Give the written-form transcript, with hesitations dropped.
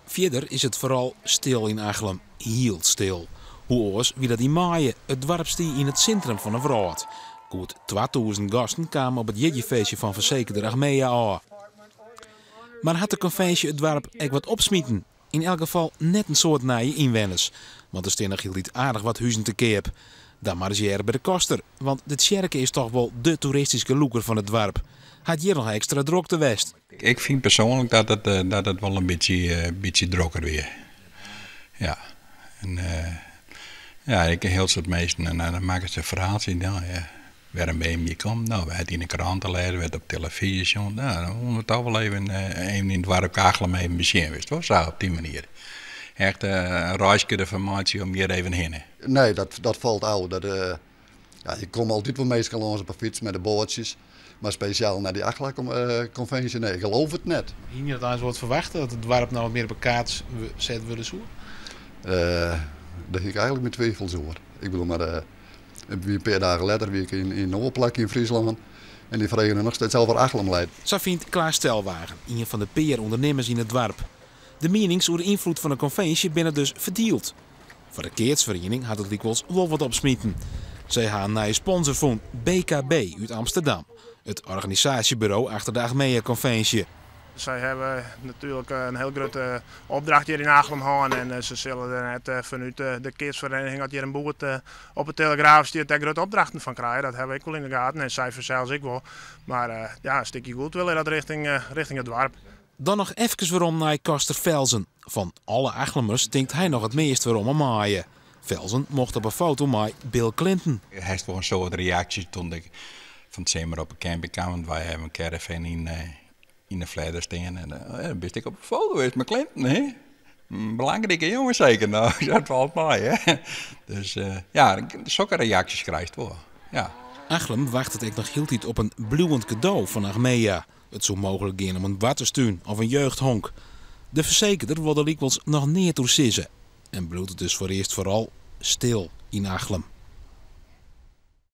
Fierder is it foaral stil yn Achlum. Hiel stil. Hoe oars wie dat yn maaie? It doarp stie yn it sintrum fan 'e wrâld. Goed 2000 gasten kamen op it jierdeifeestje fan fersekerder Achmea ôf. Mar hat de konvinsje it doarp ek wat opsmiten? Yn elk gefal net in soad nije ynwenners, want der stean noch hieltyd aardich wat huzen te keap. Dan mar ris hearre by de koster, want de tsjerke is toch wol de toeristyske lûker fan it doarp. Hat hjir noch ekstra drokte west? Ik fyn persoanlik dat it wol in bytsje drokker wie. Ja. En ja, ik hiel soad minsken en dan makken se in ferhaaltsje. No ja, wêrom binne jim hjir kommen? No, wy ha it yn de krante lêzen, wy ha it op telefyzje sjoen. No, dan woene we toch wol even yn it doarp Achlum even besjen, witst wol, sa op dy manier. Echt in reiske derfan meitsje om hjir even hinne. Nee, dat falt ôf. Dat, ja, je komme altyd wol minsken lâns op 'e fyts mei de boatsjes. Mar spesjaal nei dy Achla-konvinsje, nee, ik geloof it net. Hiene je dat eins wol wat ferwachte, dat it doarp no wat mear op 'e kaart set wurde soe? Dêr hie ik eigenlik myn twivels oer. Ik bedoel, mar it wie in pear dagen letter wie ik yn in oar plak yn Fryslân en dy fregen noch steeds wêr Achlum leit. Sa fynt Klaas Stelwagen, ien fan de pear ûndernimmers yn it doarp. De mienings oer de ynfloed fan de konvinsje binne dus ferdield. Foar de keatsferiening hat it lykwols wol wat opsmiten. Sy ha in nije sponsor fûn, BKB út Amsterdam, it organisaasjeburo achter de Achmea-konvinsje. Sy hawwe natuerlik in hiel grutte opdracht hjir yn Achlum hân en se sille der net fanút de keatsferiening as hjir in boerd op de Telegraaf stiet dêr grutte opdrachten fan krije. Dat hawwe ik wol yn de gaten en sy fansels ek wol. Mar ja, in stikje goedwil is dat rjochting it doarp. Dan noch efkes werom nei koster Velzen. Fan alle Achlumers tinkt hy noch it meast werom oan maaie. Velzen mocht op 'e foto mei Bill Clinton. Hast wol in soad reaksjes toen ik fan it simmer op 'e camping kaam, want wy hawwe in caravan yn de fledder stean. En dan bist ek op 'e foto west mei Clinton, hè? Belangrike jonge seker, no, dat falt mei, hè? Dus ja, sokke reaksjes krijst wol, ja. Achlum wachtet ek noch hieltyd op in bliuwend kado fan Achmea. It soe mooglik gean om in boarterstún of in jeugdhonk. De fersekerder wol der lykwols noch neat oer sizze en bliuwt it dus foarearst foaral stil yn Achlum.